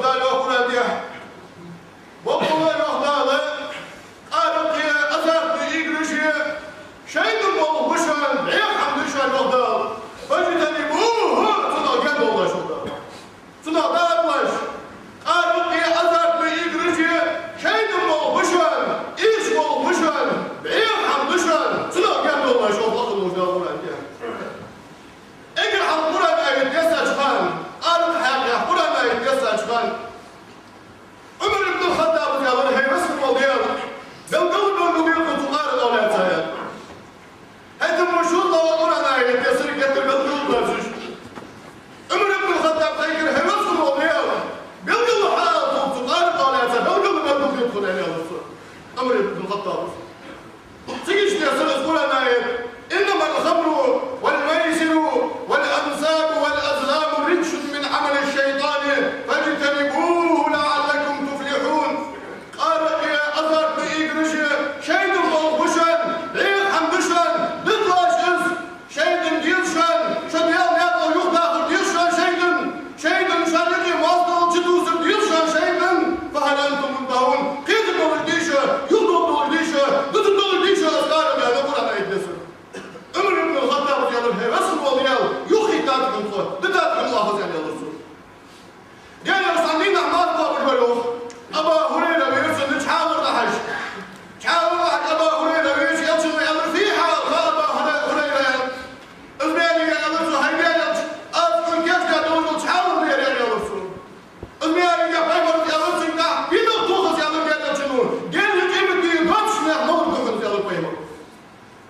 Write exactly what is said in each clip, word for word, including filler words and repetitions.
Дала йоах Къуръан тӀа. Бокъонца йоах Дала, къаракъи, азартни играши шайтӀан болх ба шоана, бӀеха хӀама да шоана йоах Дала. فاجتنبوه, цунах гаьна довлалаш йоах Дала. Цунах дӀаалалаш. Къаракъи, азартни играши шайтӀан болх ба шоана, ирча болх ба шоана, бӀеха хӀама да шоана, цунах гаьна довлалаш йоах Дала Къуръан тӀа. Эггара хьалха Къуръан аят дессача хана, къаракъ хьакъехьа Къуръан аят дессача хана, Ӏумар ибн ХаттӀаба аьлар: «ХӀай Веза хинна вола Даьла, белгала, белгала де тхона цу къаракъах лаьца», аьнна. ХӀаьта ма шура Къуръан аят дессар геттара белгала доацаш. Ӏумар ибн ХаттӀаба хайкар: «ХӀай Веза хинна вола Даьла, белгала хьаала тхона цу къаракъах лаьца, белгала, белгала де тхона», аьнна, аьлар цо. Ӏумар ибн ХаттӀаба. Цига иштта дессар из Къуръан аят: «إنما الخمر والميسر والأنصاب والأزلام رجس من عمل الشيطان فاجتنبوه لعلكم تفلحون». Къаракъи, азартни играши шайтӀан болх ба шоана, бӀеха хӀама да шоана, диталаш из. ШайтӀан деза шоана, шо Даьла наькъах юхадахар деза шоана шайтӀан. ШайтӀан шоана юкъе моастагӀал чудувцар деза шоана шайтӀан. فهل أنتم منتهون? Кхеташ долаш дий шо, юхадоалаш долаш дий шо, диташ долаш дий шо, аз къаракъ, аьнна, Къуръан аят дессар. Ӏумар ибн ХаттӀаба аьлар: «ХӀай Веза хинна вола Даьла, юхахийтад хьона цо, дитад хьона оаха из», аьнна, аьлар цо. Даьла Элча цхьан дийнахьа марха кхоабаш вар йоах. Абу ХӀурайра вера цунна чхьалара дӀахьежа. Чхьалара дӀахьежа Абу ХӀурайра веача, Элчано аьлар: «فيها يا أبا هريرة؟» Из маьре аьлар цо: «ХӀай Даьла Элча, аз хьона кийчдаь долаш дола чхьалара дар», аьнна, аьлар цо. Из маьре пайхамара аьлар цунга: «Фу нах тох из?» аьлар Даьла Элчано. «Даьла къематди доацача наьха малар да хьона из», аьлар пайхамара.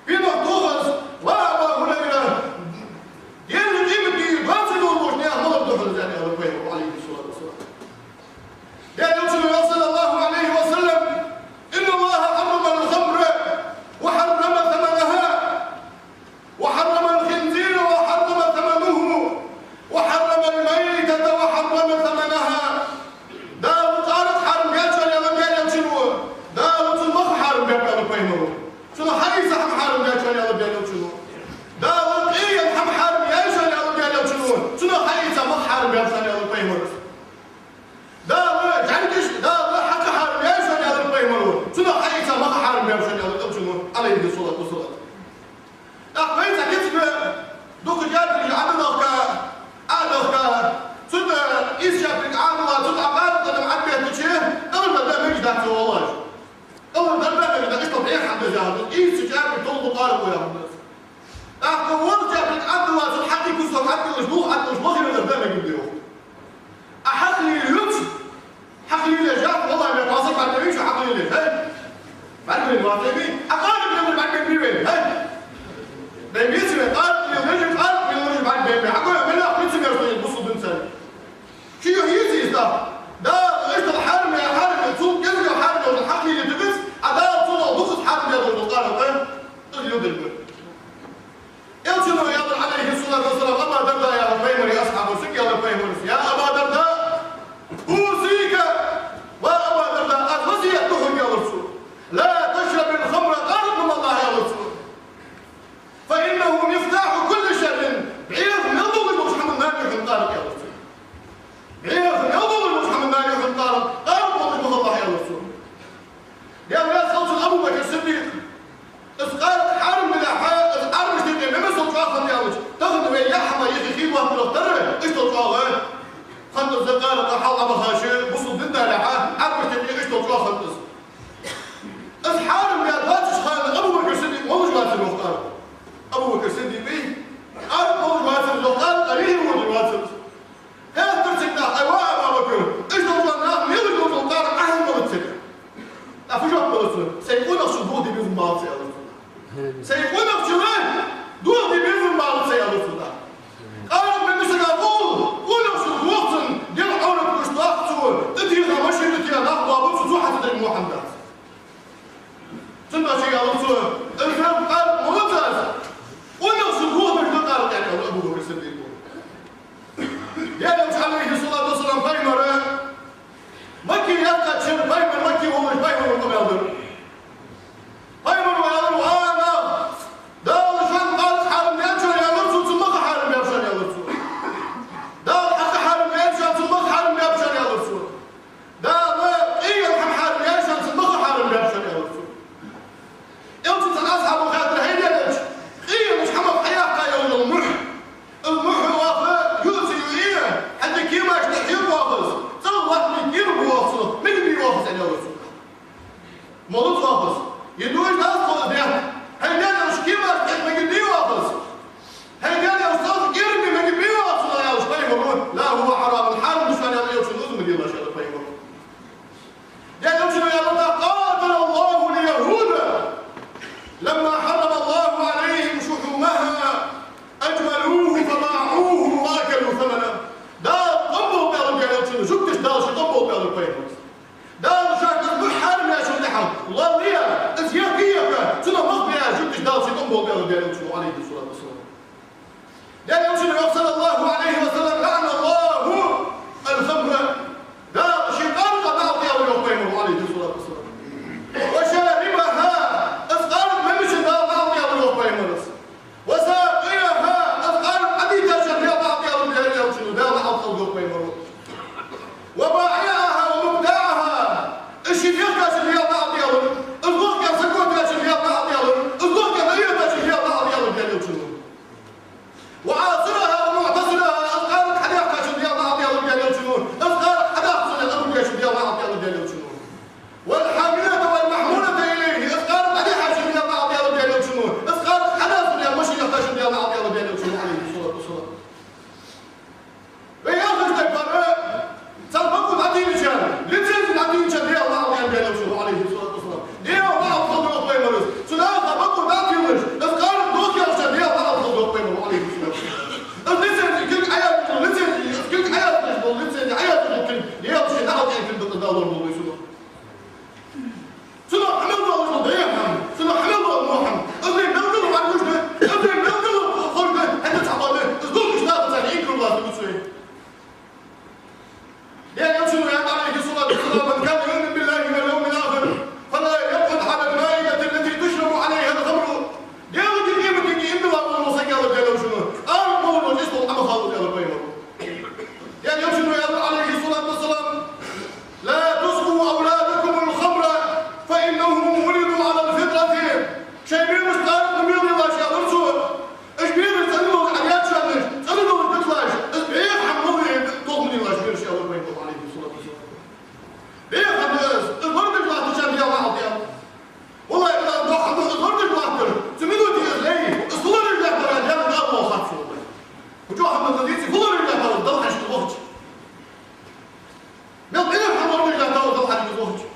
«Фу нах тох из, ва Абу ХӀурайра, Даьла къематди доацаш долча наьха малар да хьона из», аьнна, аьлар пайхамара, Ӏалайхи ссалату вассалам. Даьла Элчано йоах, صلى الله عليه وسلم: «إن الله حرم الخمر وحرم ثمنها وحرم الخنزير وحرم ثمنه وحرم الميتة وحرم ثمنها». Дала къаракъ хьарам даьд шоана, аьлар Даьла Элчано. Дала цун мах хьарам даьд, аьлар пайхамара. Цунах хьаийца хӀама хьарам даьд шоана, аьлар Даьла Элчано. Дала къе енна хӀама хьарам яьй шоана, аьлар Даьла Элчано. Цунах хьаийца мах хьарам даьд шоана, аьлар пайхамара. Дала жӀаргаш, Дала хьакха хьарам яьй шоана, аьлар пайхамара. Цунах хьаийца мах хьарам яьй шоана, аьлар Элчано, Ӏалайхи ссалату вассалам. ТӀаккха вай цхьа кицбе дукха чаьрташ Ӏадалахка, Ӏадалахка, цунна ийс чаьртаг Ӏадала, цунна Ӏа къаракъ дӀа Ӏадбеттача, кӀалхардар да мегаш дац цо, валлахӀи. Кӏалхардар да мегаш да, иштта бӀеха хӀама да из, яхар да из, ийс чаьртаг толху къаракъо, яхар да из. ТӀаккха ворхӀ чаьртаг Ӏадала, цун хьакхий кусок Ӏадиллаш, мух Ӏадиллаш, лохера дар да мегаш да, йоах. Ӏа хьакхалийла юц, хьакхалийла яц, валлахӀи, вай кхоссар бӀаргадайна вай, хьакхалийла яц, хӀай? БӀаргадайна вац вай, Ӏа къаракъ леладеш бӀаргабайнабий вай, хӀай? Дай меца вай, къаракъ леладеш, къаракъ леладеш бӀаргабайнабий вай. Хьагой, мел лаьхк меца мер шоана бусалба динца. Ший юхь йийца из тӀаккха. Дала иштта хьарам яь, хьарам яь, цул кӀезига хьарам яь хьакхийле дагӀац, а Дала цунах дукхаза хьарам яь дола къаракъ, из леладергда. Элчано аьлар, Ӏалайхи ссалату вассалам, Абу Дарда яхача пайхамара асхьабо, цига аьлар пайхамара: وبائعها ومبتاعها. Из ший дехкачун Даьла наӀалт аьлар, из лохкаьн саготачун Даьла наӀалт аьлар, из лохкаьн наӀалт аьлар, Даьла наӀалт аьлар Даьла Элчано. وعاصرها ومعتصرها. Из къаракъ хьадаьккхачун Даьла наӀалт аьлар Даьла Элчано, из къаракъ хьадаккха цунна амр дечун Даьла наӀалт аьлар Даьла Элчано. والحاملة والمحمولة إليه. Из къаракъ дӀадихьачун Даьла наӀалт аьлар Даьла Элчано, из къаракъ хьадоаца цунна машен яхачун Даьла наӀалт аьлар Даьла Элчано, عليه الصلاة والسلام. Вай яхаш тайпара, цхьан бакъо дӀатийначарна, лицензи дӀатийначарна Даьла наӀалт аьлар Даьла Элчано, عليه الصلاة والسلام. Даьла наӀалт хилда йоах пайхамара. Цу наха бакъо дӀатийлаш, из къаракъ дохкаелчарна Даьла наӀалт хилда йоах пайхамара, عليه الصلاة والسلام. Из лицензи кулг Ӏояздеш, лицензи, из кулг Ӏояздеш бола, лицензи Ӏояздеш бола кулг, Даьла ший наӀалт аьлар кулг да, Дала лораволва вай цунах. Цунах хьамел долаш да дехьа хӀама, цунах хьамел дола во хӀама. Из вай мел дила хьаргуш да, из вай мел дила ховш да, хӀаьта цхьа къола, из духкаш наха царна инкарло лаца гуцвей. Даьла Элчано аьннад, عليه الصلاة والسلام: من كان يؤمن بالله واليوم الآخر فلا يقعد على المائدة التي تشرب عليها الخمر. Даьлагеи къематдийнагеи иман диллад вола саг, аьлар Даьла Элчано, къаракъ молаш йола истола тӀа ма хилда, аьлар пайхамара. Даьла Элчано аьлар, عليه الصلاة والسلام: لا تسقوا أولادكم الخمر فإنهم ولدوا على الفطرة. Шоай берашта къаракъ ма мелалаш, аьлар цо. Уж бераш цӀена долаш хьадаьча, цӀена долаш диталаш, из бӀеха хӀама мале толхаделаш бераш, аьлар пайхамара, عليه الصلاة والسلام. БӀеха хӀама да из, из лорадеш латтачарна Даьла наӀалт аьлар. Валлахӏи, из доккха хӀама да из лорадеш латтар. Цу минуте из лай, из фу лорадеш латтар, Даьла наӀалт аьлар, хаттар цо. Фу чӀоагӀа хӀама да из, фу лорадеш латтар, Далла хьежача вахача. Мел бӀеха хӀама лорадеш латтар, Далла хьежача вахача.